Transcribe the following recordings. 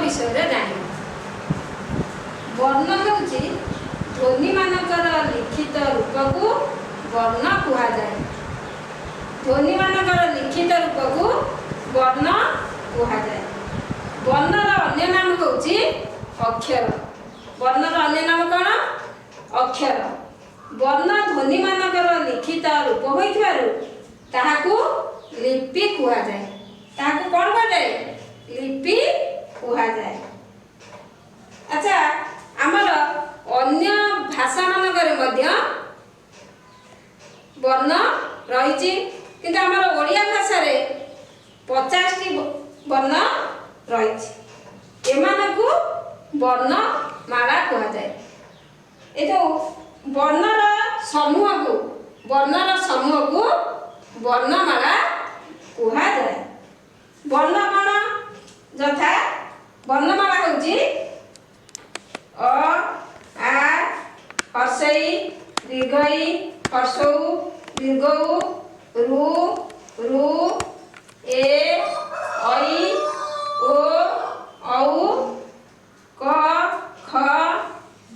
ବିଷୟରେ ଜାଣିବା। ବର୍ଣ୍ଣ ହେଉଛି ଧ୍ୱନିମାନଙ୍କର ଲିଖିତ ରୂପକୁ ବର୍ଣ୍ଣ କୁହାଯାଏ। ଧ୍ୱନିମାନଙ୍କର ଲିଖିତ ରୂପକୁ ବର୍ଣ୍ଣ କୁହାଯାଏ। ବର୍ଣ୍ଣର ଅନ୍ୟ ନାମ ହେଉଛି ଅକ୍ଷର। ବର୍ଣ୍ଣର ଅନ୍ୟ ନାମ କ'ଣ? ଅକ୍ଷର। ବର୍ଣ୍ଣ ଧ୍ୱନିମାନଙ୍କର ଲିଖିତ ରୂପ ହୋଇଥିବାରୁ ତାହାକୁ ଲିପି କୁହାଯାଏ। ତାହାକୁ କ'ଣ କୁହାଯାଏ? ଲିପି କୁହାଯାଏ। ଆଚ୍ଛା, ଆମର ଅନ୍ୟ ଭାଷାମାନଙ୍କରେ ମଧ୍ୟ ବର୍ଣ୍ଣ ରହିଛି, କିନ୍ତୁ ଆମର ଓଡ଼ିଆ ଭାଷାରେ 50ଟି ବର୍ଣ୍ଣ ରହିଛି। ଏମାନଙ୍କୁ ବର୍ଣ୍ଣମାଳା କୁହାଯାଏ। ଏ ଯେଉଁ ବର୍ଣ୍ଣର ସମୂହକୁ ବର୍ଣ୍ଣମାଳା କୁହାଯାଏ। ବର୍ଣ୍ଣ କ'ଣ? ଯଥା ବର୍ଣ୍ଣମାଳା ହେଉଛି ଅ, ଆ, ହର୍ଷଇ, ଦୀର୍ଘଇ, ହର୍ଷଉ, ଦୀର୍ଘଉ, ରୁ, ରୁ, ଏ, ଐ, ଓ, ଔ, କ, ଖ,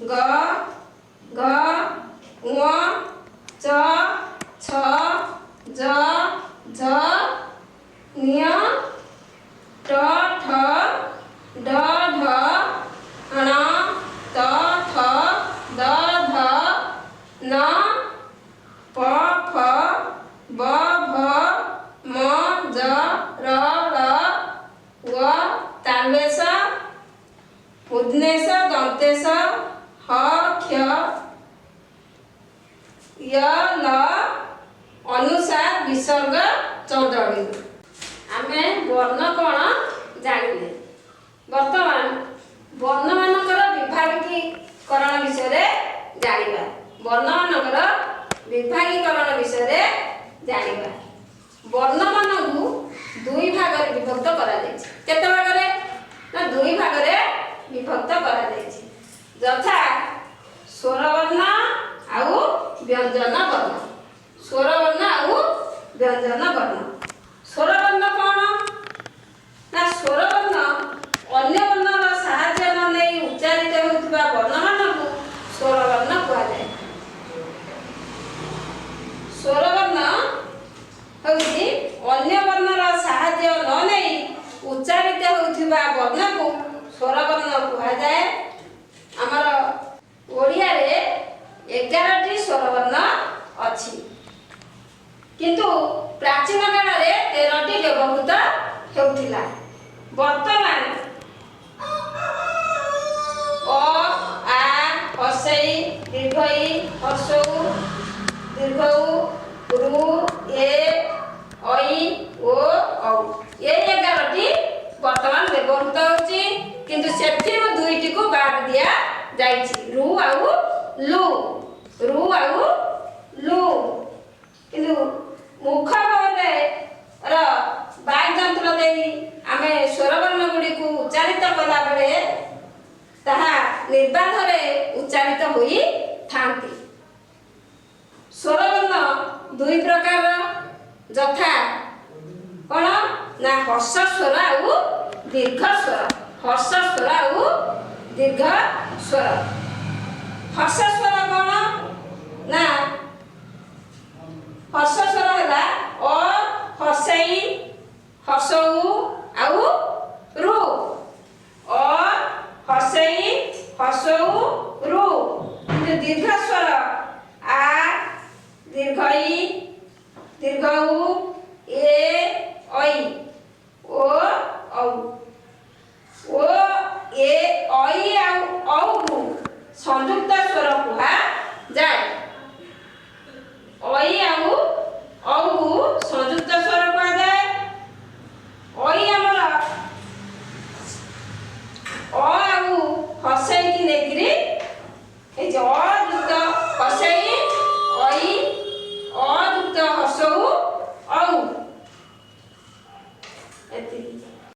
ଗ, ଘ, ଙ, ଚ, ଛ, ଜ, ଝ, ଞ, ଟ, ଠ, ଡ, ଢ, ଣ, ତ, ଥ, ଦ, ଧ, ନ, ପ, ଫ, ବ, ଭ, ମ, ଜ, ର, ଳ, ୱ, ତାଲବେଶ, ମୂର୍ଦ୍ଧନ୍ୟଶ, ଦନ୍ତେଶ, ହ, କ୍ଷ, ୟ, ଲ, ଅନୁସ୍ୱାର, ବିସର୍ଗ, ଚନ୍ଦ୍ରବିନ୍ଦୁ। ଆମେ ବର୍ଣ୍ଣ କ'ଣ ଜାଣିଲେ। ବର୍ତ୍ତମାନ ବର୍ଣ୍ଣମାନଙ୍କର ବିଭାଗୀକରଣ ବିଷୟରେ ଜାଣିବା। ବର୍ଣ୍ଣମାନଙ୍କର ବିଭାଗୀକରଣ ବିଷୟରେ ଜାଣିବା। ବର୍ଣ୍ଣମାନଙ୍କୁ ଦୁଇ ଭାଗରେ ବିଭକ୍ତ କରାଯାଇଛି। କେତେ ଭାଗରେ? ନା, ଦୁଇ ଭାଗରେ ବିଭକ୍ତ କରାଯାଇଛି, ଯଥା ସ୍ୱରବର୍ଣ୍ଣ ଆଉ ବ୍ୟଞ୍ଜନ ବର୍ଣ୍ଣ। ସ୍ୱରବର୍ଣ୍ଣ ଆଉ ବ୍ୟଞ୍ଜନ ବର୍ଣ୍ଣ। ସ୍ୱରବର୍ଣ୍ଣ କ'ଣ? ନା, ସ୍ୱରବର୍ଣ୍ଣ ଅନ୍ୟ ବର୍ଣ୍ଣର ସାହାଯ୍ୟ ନ ନେଇ ଉଚ୍ଚାରିତ ହେଉଥିବା ବର୍ଣ୍ଣମାନଙ୍କୁ ସ୍ୱରବର୍ଣ୍ଣ କୁହାଯାଏ। ସ୍ୱରବର୍ଣ୍ଣ ହେଉଛି ଅନ୍ୟ ବର୍ଣ୍ଣର ସାହାଯ୍ୟ ନ ନେଇ ଉଚ୍ଚାରିତ ହେଉଥିବା ବର୍ଣ୍ଣକୁ ସ୍ୱରବର୍ଣ୍ଣ କୁହାଯାଏ। ଆମର ଓଡ଼ିଆରେ 11ଟି ସ୍ୱରବର୍ଣ୍ଣ ଅଛି, କିନ୍ତୁ ପ୍ରାଚୀନ କାଳରେ 13ଟି ବ୍ୟବହୃତ ହେଉଥିଲା। ବର୍ତ୍ତମାନ ଅ, ଆ, ହର୍ଷଇ, ଦୀର୍ଘଇ, ହର୍ଷଉ, ଦୀର୍ଘଉ, ରୁ, ଏ, ଐ, ଓ, ଔ, ଏଇ 11ଟି ବର୍ତ୍ତମାନ ବ୍ୟବହୃତ ହେଉଛି। କିନ୍ତୁ ସେଥିରୁ ଦୁଇଟିକୁ ବାଦ ଦିଆଯାଇଛି, ରୁ ଆଉ ଲୁ, ରୁ ଆଉ ଲୁ। କିନ୍ତୁ ମୁଖ ର ବାକ୍ ଯନ୍ତ୍ର ଦେଇ ଆମେ ସ୍ୱରବର୍ଣ୍ଣ ଗୁଡ଼ିକୁ ଉଚ୍ଚାରିତ କଲାବେଳେ ତାହା ନିର୍ବାଧରେ ଉଚ୍ଚାରିତ ହୋଇଥାନ୍ତି। ସ୍ୱରବର୍ଣ୍ଣ ଦୁଇ ପ୍ରକାର, ଯଥା କ'ଣ? ନା, ହ୍ରସ୍ୱ ସ୍ୱର ଆଉ ଦୀର୍ଘ ସ୍ୱର। ହ୍ରସ୍ୱ ସ୍ୱର ଆଉ ଦୀର୍ଘ ସ୍ୱର। ହ୍ରସ୍ୱ ସ୍ୱର କ'ଣ? ନା, ହ୍ରସ୍ୱ ସ୍ୱର ହେଲା ଅ, ହର୍ଷଇ, ହର୍ଷଉ ଆଉ ରୁ। ଅ, ହର୍ଷଇ, ହର୍ଷଉ, ରୁ। କିନ୍ତୁ ଦୀର୍ଘ ସ୍ୱର ଆ, ଦୀର୍ଘଇ, ଦୀର୍ଘଉ, ଏ, ଐ, ଓ, ଔ। ଓ, ଏ, ଐ ଆଉ ଔକୁ ସଂଯୁକ୍ତ ସ୍ୱର କୁହାଯାଏ। ଐ ଆଉ ଔକୁ ସଂଯୁକ୍ତ ସ୍ୱର କୁହାଯାଏ। ଐ ଆମର ଅ ଆଉ ହର୍ଷଇକି ନେଇକିରି ହେଇଛି। ଅ